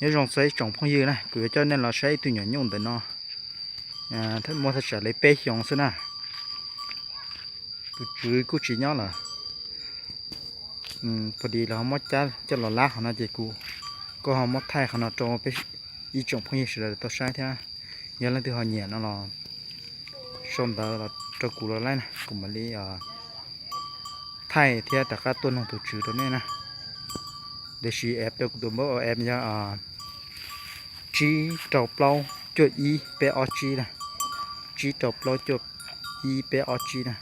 Nyob zoo txog ib tsoom phooj ywg na, kuv yuav coj nej los saib ib tug nyuam nyuj ntawm no, muaj thaj tsam li peb xyoos xwb na. Tus tswv kuj tsis nyob lawm. Pog dis lawv ho muab cab coj los lab qhov no ces kuv kuj ho muab thaij qhov no rau peb ib tsoom phooj ywg sawv daws tau saib thiab. Yog leej twg ho nyiam no los sau ntawv los rau kuv los laib na, kuv mam li thaij thiab rov qab tuaj nug tus tswv rau nej na. Tiam sis app rau kuv tus npawb app yog tsib rau plaub cuaj ib peb ob tsib na, tsib rau plaub cuaj ib peb ob tsib na.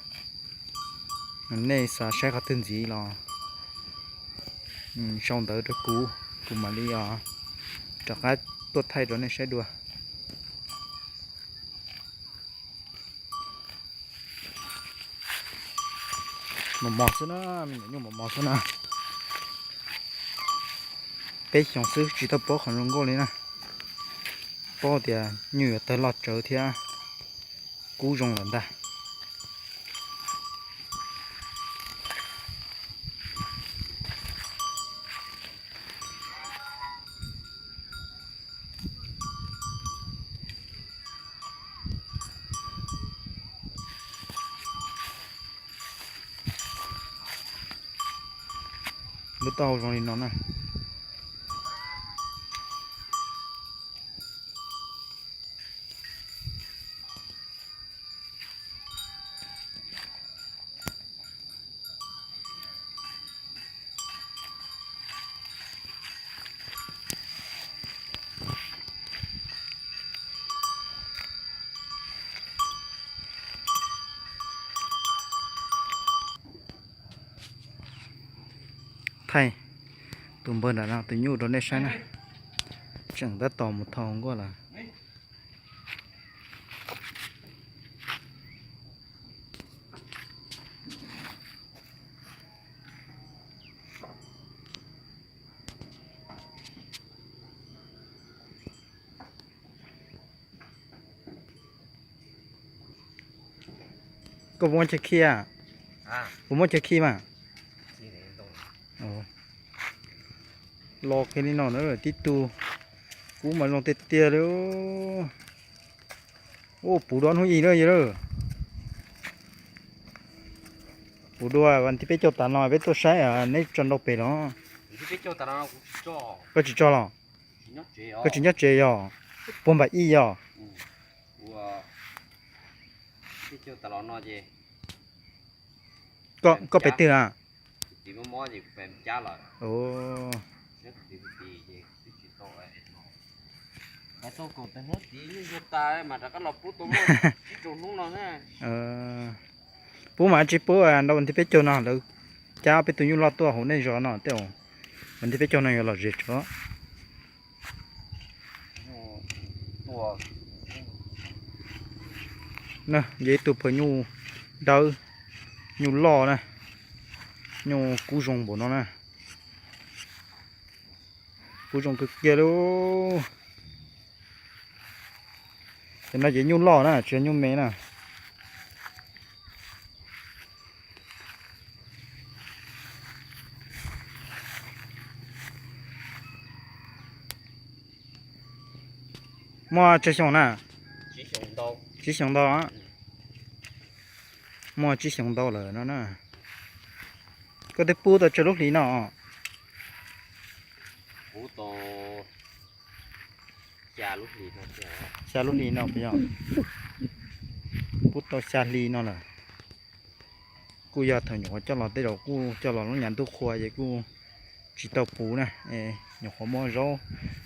Nej xav saib qhov twg ntxiv los sau ntawv rau kuv, kuv mam li rov qab tuaj thaij rau nej saib dua. Mos mos xwb na, me nyuam nyuj mos mos xwb na. Peb xyoos xwb tsis tau paub qhov zoo nkauj li na. Paub tias nyuj yuav tawg loj tsawv thiab kub zoo lawm ntag. Lub taub hau zoo li no na. Thaij tus npawg nram no tus nyuj rau nej saib na. Tseem tab tom mus thau nkuaj lawm. Koj puas muaj chaw khi? Puas muaj chaw khi mas? Los kiag li no na tib tug. Kub mas zoo tiag tiag li. Ua puv dua hnub ib lawm yog lawm. Puv dua vas thib peb caug tas no peb tuaj saib neb tso nrau pem los. Koj tsis tso los? Koj tsis nyob tsev yog? Puag npam ib yog? Koj pem twg na? Pub mas tsis pub nrau vas thib peb caug no lawv cab peb tus nyuj loj tuaj hauv nej zos no tej. Vas thib peb caug no yuav lom zem tso. Yog ib tug phaw nyuj dawb, nyuj loj na, nyuj kub zoo npaum no na. Kub zoo kawg kiag li. Cov no ces nyuj loj na, tsis yog nyuj me na. Muaj tsawg xyoo na? Tsib xyoo ntau. Muaj tsib xyoo ntau lawm no na. Koj twb pub tau tsawg lub hlis no? Xya lub hlis no puas yog? Pub tau xya hli no lawm. Kuj yog thaum nyuam qhuav coj los tej zaum kuj coj los lub nyuam ntuj qhua ces kuj tsis tau puv na. Nyuam qhuav muab zaub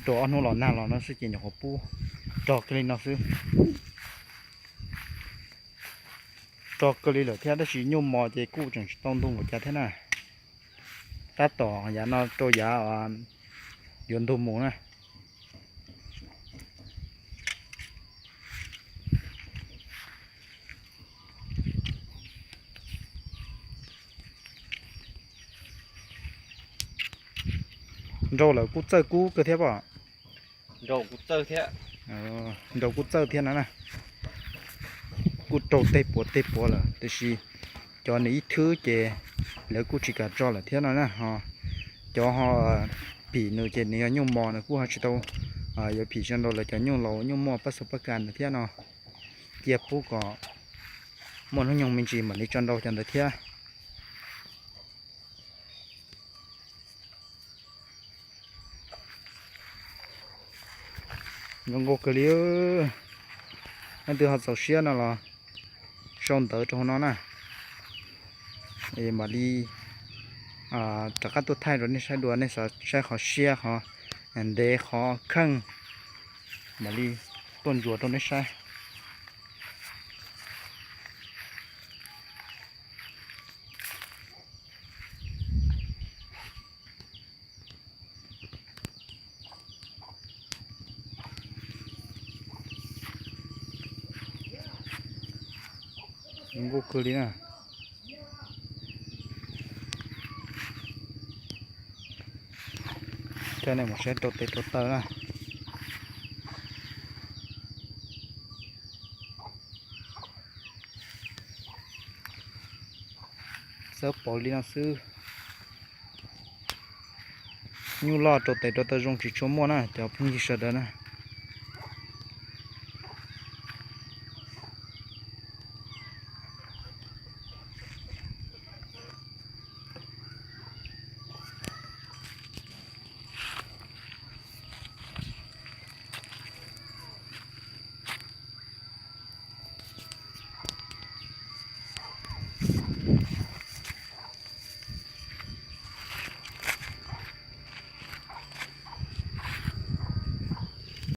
rau ob hnub los nag los no xwb ces nyuam qhuav pub rog kiag li no xwb. Rog kiag li lawm thiab tab sis nyuj mos ces kuj tseem tsis tau ntug npaum cas thiab na. Tab tom yav no rau yav yuav ntug mus na. Nrau lawm kuj txawj kub kawg thiab pob? Nrau kuj txawj thiab no na. Kuj rau tej puav tej puav lawm tiam sis cov nws ib thwb ces lawv kuj tsis kam tso lawm thiab no na. Cov ho phim nws ces nws yog nyuj mos, nws kuj ho tsis tau yuav phim tso rau lawv cov nyuj laus nyuj muaj pab xu pab kas ntawd thiab no. Cia pub kom muaj hnub nyoog me ntsis mam li tso rau cov ntawd thiab. Zoo nkauj kawg li. Leej twg ho txaus siab no los sau ntawv rau hauv no na, es mam li rov qab tuaj thaij rau nej saib dua, nej xav saib qhov siab qhov ntev qhov kheej, mam li tuaj ntsuas rau nej saib. Zoo nkauj kawg li na. Coj nej mus saib rau tes rau taw na. Xawb pauv li no xwb. Nyuj loj rau tes rau taw zoo tsis tshua muaj na cov phooj ywg sawv daws na.